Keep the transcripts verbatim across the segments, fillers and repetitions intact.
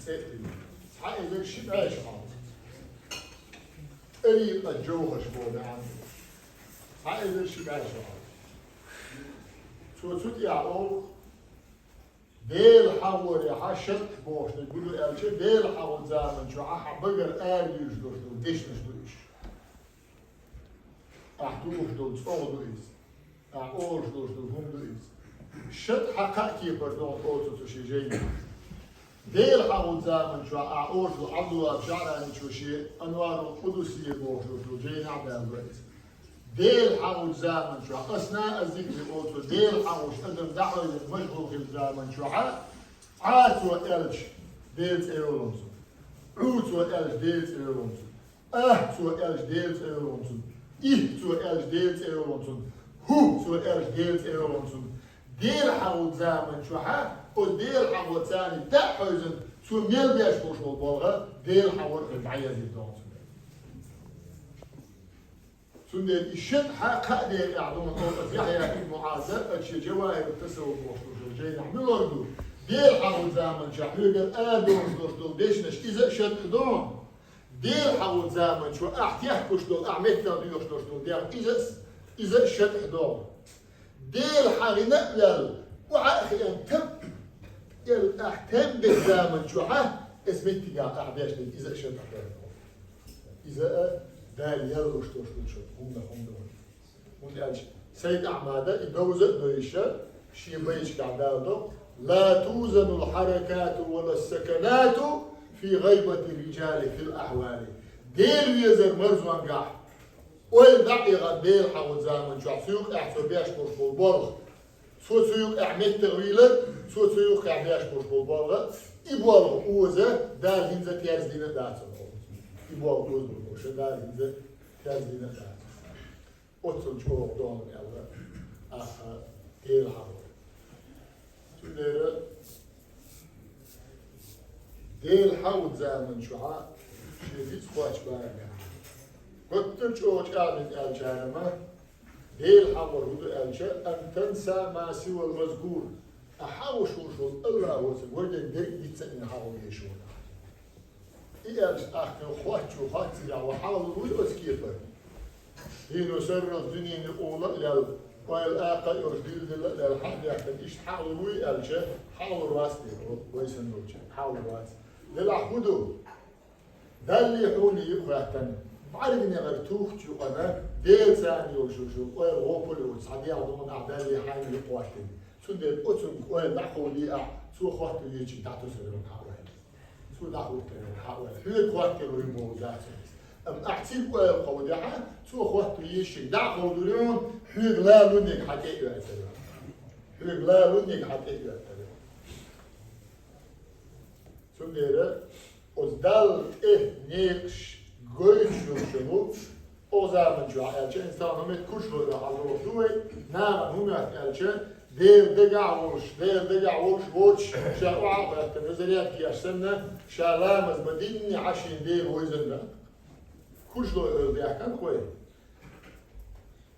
Цхьа эзар ши бӀаь шу хьалха. ТӀарикъат Джовхарш боху бӀаьхьна. Цхьа эзар ши бӀаь шу хьалха. Цо цу тӀехь олу, Дела хьахорехь шарт бохуш дерг хӀун ду аьлча, Дела хьахору заман чохь хьан багара арадуьйлуш долуш долу дешнаш ду уьш. Ахь тухуш долу цӀогӀа ду иза. Ахь олуш долуш долу хӀума ду иза. Шарт хьан кхаа кепара доху оцу цу шен жайнахь. Дела хьахору заман чохь ахь олуш долу Ӏабдулла ШаӀраничо шен Анварул Къудусия бохуш долу жайнахь далла иза. Дела хьахору заман чохь, асна а зикри оцу Дела хьахош адам дӀахьойзина машгӀул хилла заман чохь, Ӏа цо аьлча, Дела цӀе йолу цунна. Ӏу цо аьлча, Дела цӀе йолу цунна. Ахь цо аьлча, Дела цӀе йолу цунна. Ихь цо аьлча, Дела цӀе йолу цунна. ХӀу цо аьлча, Дела цӀе йолу цунна. Дела хьахору заман чохь, оцу Дела хьахочарна дӀа а хьойзина, цо мел беш болуш болу болх, Дела хьахору дӀаязйина доху цунна. Цундела и шарт хьан кхаа декъехь ду, оцу Яхьъя ибн МуӀаза ачу Джавахиру Тасаввуф бохуш долу жайнахь муьлха ду? Дела хьахору заман чохь хьоьгара арадохуш долуш долу дешнаш иза а шарт ду. Дела хьахору заман чохь ахь техкаш долу, ахь меттах доьхуш долуш долу дегӀ иза а, иза а шарт ду. Дела хьан гӀина а ваьлла, охьа а хиъна тап, ахь тем бен заман чохь, эс меттигахь ахь беш дерг иза а шарт ду. Иза а Дала ял луш долуш долчу хӀуманах хӀума ду. ХӀунда аьлча Сайд Ахьмада и довза а довзуш, шен байташкахь далдо: «Ла тузанул хьаракату ва ла саканату фи гӀайбати риджали фил ахьвали». Дела везар марзонгахь ойла дӀа а эгӀна Дела хьахору заман чохь, цу юкъехь цо беш болуш болу болх, цо цу юкъехь меттах вийлар, цо цу юкъехь беш болуш болу болх, и болх оза Дала хӀинца а терза дина а дац. И болх оза болуш Дала хӀинца а терза дина а дац. Оццул чӀогӀа догӀман аьлла, ахьа Дела хьахор. Цундела Дела хьахору заман чохь шен дицкъоч бара мехь. Готтар чӀогӀа чӀагӀдина аьллачара ма, Дела хьахор хӀун ду аьлча, ан танса ма сивал мазкур. Ахьа хьахош волуш волу АллахӀ воцург вайгара дерг дицца а йина хьахор езаш ву. И аьлча, ахкан хоттачо хоттаре ван хьалалур вуй оцу кепара? Дийно сарралц дуьненан къула а лелла, ойла акха а йолуш, дилдилла а лелла, хьа а бехкана, иштта хьалалур вуй аьлча, хьалалур вац те, вай санна долчеран хьалалур вац. Делахь хӀун ду? Даллий хьуний а хоьттина, бӀаьрган негӀар тухучу юкъана, Дела царна йолуш йолу ойла гӀопал йоцу цхьа дегӀ ду хьуна ахь даллий хьайна юкъа хӀоттийна. Цундела оцунга ойла дӀа а ховлий ахь, цо хӀотто ечунга дӀатосур ю хьан ойла. Цо дӀахӀоттор ю хьан ойла. Хьоьга хӀоттор ю боху дац иза. Амма ахь цига ойла кховдахь, цо хӀотто ечунга дӀа а ховлур ю хьуна, хьоьга лалониг хьан тӀе а оьттур ю. Хьоьга лалониг хьан тӀе а оьттур ю. Цундела оцу Далла тӀе некъаш гойтуш йолуш йолу, оцу заман чохь аьлча, инсан хӀума кхуьш лойла хьалдохуш ду вай, нахана хӀун моьтту аьлча, Дела дагахь а волуш, Дела дагахь а волуш воцуш, ша охьа а гӀоьттина, зарядка еш санна, ша ламаз ма динне, хьан шен Дела вайзанна. Кхуьш лойла даьхкина вай.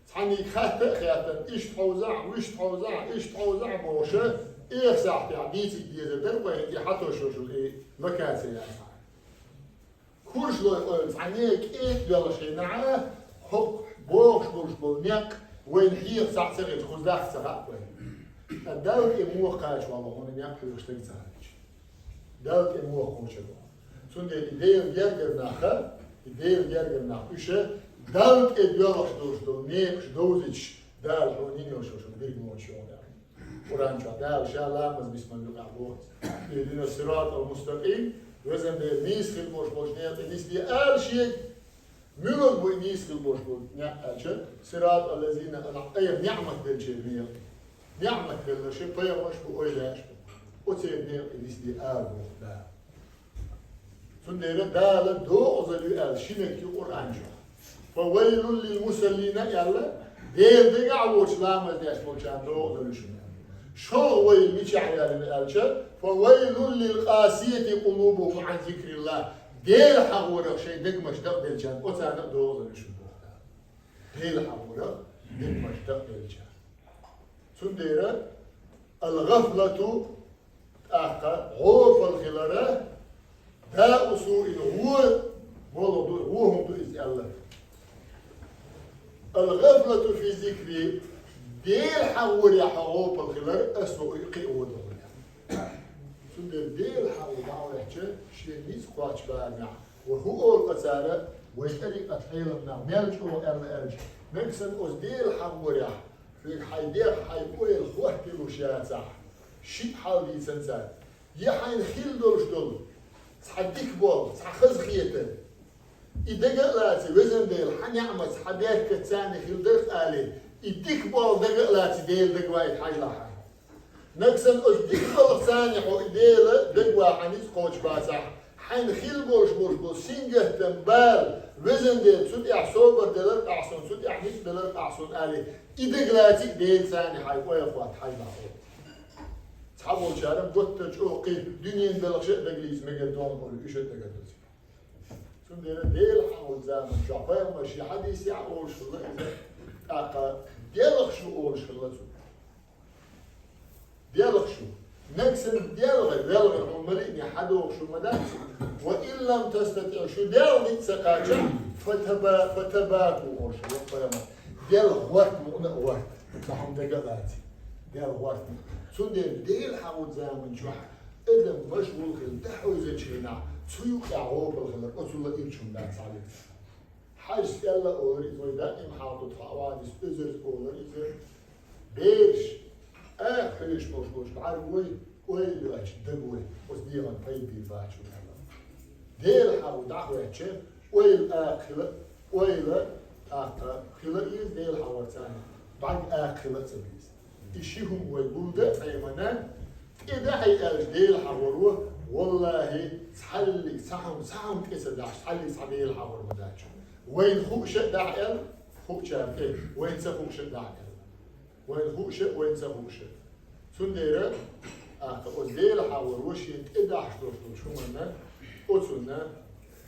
Цхьанниг хатта а хеттина, иштта хьовзахь, вуьшта хьовзахь, иштта хьовзахь бохуша, эха сахьтехь дийциг дезар дара вайна и хьатошуш и локация яцахь. Кхуьш лойла ойла цхьанне кӀеда доьлхуш хенахь, хӀокху бохуш болуш болу некъ вайна хьеха сахьт ца хилча, кхуза дахка ца хаьа вайна. Ткъа Далла тӀе муха кхача вала хьуна некъ хьоьхуш стаг ца хилча. Далла тӀе муха кхочур ву. Цундела и Делан гергара нах, и Делан гергара нах, уьш Далла тӀе доьлхуш долуш долу некъаш довзуьйтуш, Дала хьуна йина йолуш йолу бирг муха шу ву аьлла. Къуръан чохь Дала ша ламаз бисмал юкъахь боху: «Ихдина сиратал мустакъим», Везан Дела, нийса хила болуш болчу некъа тӀе нисде ала шега. Муьлха бу и нийса хила болуш болу некъ аьлча, сиратал лазина анъамта, айхьа неӀмат деллачеран некъа. НеӀмат белларш, пайхамарш бу, эвлаяаш бу. Оцеран некъа тӀе нисде ала боху Дала. Цундела Дала догӀазалла ю аьлла ши меттиг ю Къуръан чохь. «Фа вайлун лил мусаллина» аьлла, Дела дагахь а воцуш ламаз деш болчарна догӀазалла ю шуна аьлла. ШолгӀа вайл мичахь яьлла аьлча, «Фа вайлун лил къасияти къулубухум ан зикриллах». Дела хьахорах шайн дегамаш дакъаделлачарна, оцарна а догӀазалла ю шуна боху Дала. Дела хьахорах дегамаш дакъаделлачарна. Цундела ал-гӀафлату, тӀаккха гӀопал хилара, Дуаъу суин, вон, моллагӀа ду, вон хӀума ду иза аьлла. Ал-гӀафлату фи зикри, Дела хьагӀорехь хьо гӀопал хилар, ас ву и кхиа вон ду хьуна. Цундела Дела хьагӀо дӀа а ваьлча, шен ницкъ кхоачабарехь, ва хӀу олу цара, вай тӀарикъат Ӏелам нах мел чӀогӀа аьлла аьлча, нагахь санна оцу Дела хьагӀорехь, шуьга хьайн дегӀ, хьайн ойла хӀоттийла луш яцахь, шиъ хьал дийцина цара. Я хьайна хилла долуш долу цхьа дика болу, цхьа хазахетар, и дага а лаций, везан Дела, хьан неӀматца, хьан беркатца царна хилла дара алий, и дика болу дага а лаций, Дела дага вайта хьажалахь хьайна. Нагахь санна оцу дика болу царна хьо и Дела дага ван хьан ницкъ кхочуш бацахь, хьайна хилла болуш болуш болу сингаттам, бала, везан Дела, цу тӀехь собар делар ахь суна, цу тӀехь ницкъ делар ахь суна алий, и дага лаций, Дела царна хьайн ойла хӀотта хьажалахь хьо. Цхьаболчара гуттар а чӀогӀа кхин дуьненан белхаш а дагалийца мегар ду олу, уьш а дагадоций. Цундела Дела хьагӀо заманчохь пайхамара шен хьадисехь а олуш хилла иза, тӀаккха делхаш ву олуш хилла цо. Делхаш ву. Нагахь санна делхар, велхар хьуна малиъне хьадогӀуш ву ма дац. Ва ин лам тастатиъ, шу делха ницкъ ца кхачахь, фатаба-, фатабаку олуш хилла пайхамара. Делха гӀорта, мукъана а гӀорта. Цхьа хӀума дага а лаций, Дела гӀорта. Цундела Дела хьагӀо заманчохь адам машгӀул хилла, дӀахьовзинчу хенахь, цу юкъехь гӀопал хилар, оцу лаьррачунна дац хьалица. Хьаьжас аьлла олура иза, вай даим хьалха тхо а вадис, эзарза олура иза. Бераш, акха хьоьжуш болуш болчу бӀаьргой, ойла йоцчу дагой, оцу дегӀан пайда бийр бац шуна аьлла. Дела хьагӀо дӀахӀоьттича, ойла акха хила, ойла тӀаккха хила иза Дела хьагӀор царна, бӀаьрг акха хила а ца беза. И ши хӀума вай гулда а цӀемана, тӀе дахье аьлча Дела хьагӀор ву, валлахӀи, цхьаллиг цхьа хӀума, цхьа хӀума тӀе ца дахьаш, цхьаллиг цхьа Дела хьагӀор ма дац шуна. Вайна хууш а дахьа аьлла, хуучара тӀе, вайна ца хууш а дахьа аьлла. Вайна хууш а, вайна ца хууш а. Цундела, тӀаккха оцу Дела хьагӀор ву шена тӀе дахьаш долуш долчу хӀуманна, оцунна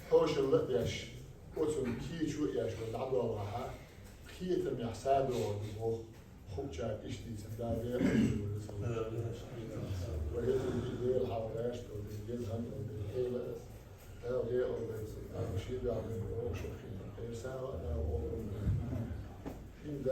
хьошалла а деш, оцунна кийчо а еш, вай дӀадолхахь, кхетамехь садогӀур ду боху, хуучара иштта дийцина Дала декъала вай хӀинца Дела хьалха гӀерташ долу дела, хан долу дела, хьела, Дала декъала вай хӀинца, Дала шен дуьхьа вай вовшах хилла, кхерсагӀа а Дала вовшах хилла.